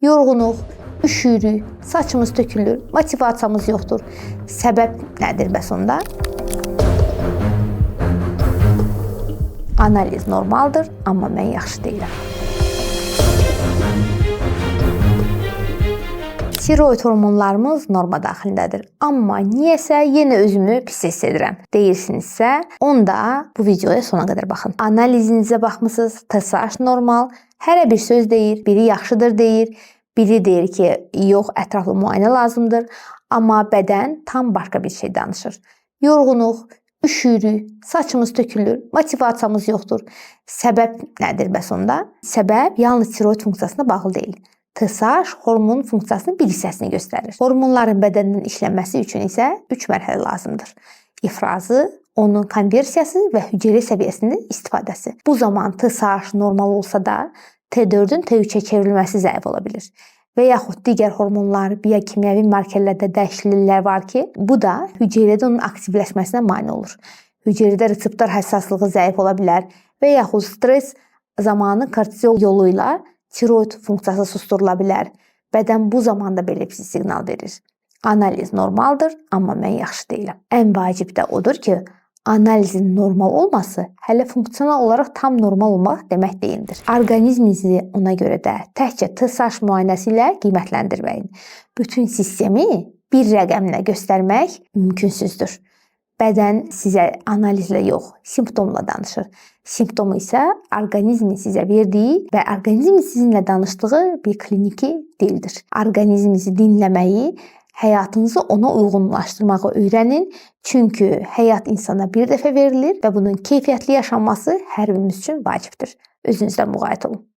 Yorğunuq, üşüyürük, saçımız tökülür, motivasiyamız yoxdur. Səbəb nədir bəs onda? Analiz normaldır, amma mən yaxşı deyiləm. Tiroid hormonlarımız norma daxilindədir. Amma niyəsə yenə özümü pis hiss edirəm deyirsinizsə, onda bu videoya sona qədər baxın. Analizinizə baxmısınız, TSH normal, hərə bir söz deyir, biri yaxşıdır deyir, biri deyir ki, yox, ətraflı müayinə lazımdır, amma bədən tam başqa bir şey danışır. Yorğunuq, üşüyürük, saçımız tökülür, motivasiyamız yoxdur. Səbəb nədir bəs onda? Səbəb yalnız tiroid funksiyasına bağlı deyil. TSH hormon funksiyasının bir hissəsini göstərir. Hormonların bədəndən işlənməsi üçün isə 3 mərhələ lazımdır. İfrazı, onun konversiyası və hüceyrə səviyyəsində istifadəsi. Bu zaman TSH normal olsa da T4-ün T3-ə çevrilməsi zəif ola bilər. Və yaxud digər hormonlar, biokimyəvi markerlərdə dəyişikliklər var ki, bu da hüceyrədə onun aktivləşməsinə mane olur. Hüceyrədə reseptor həssaslığı zəif ola bilər və yaxud stres zamanı kortizol yolu ilə tiroid funksiyası susdurula bilər. Bədən bu zamanda belə pis siqnal verir. Analiz normaldır, amma mən yaxşı deyiləm. Ən vacib də odur ki, analizin normal olması hələ funksional olaraq tam normal olmaq demək deyildir. Orqanizminizi ona görə də təkcə TSH müayinəsi ilə qiymətləndirməyin. Bütün sistemi bir rəqəmlə göstərmək mümkünsüzdür. Bədən sizə analizlə yox, simptomla danışır. Simptomu isə orqanizmin sizə verdiyi və orqanizmin sizinlə danışdığı bir kliniki dildir. Orqanizminizi dinləməyi, həyatınızı ona uyğunlaşdırmağı öyrənin. Çünki həyat insana bir dəfə verilir və bunun keyfiyyətli yaşanması hər birimiz üçün vacibdir. Özünüzdən müğayət olun.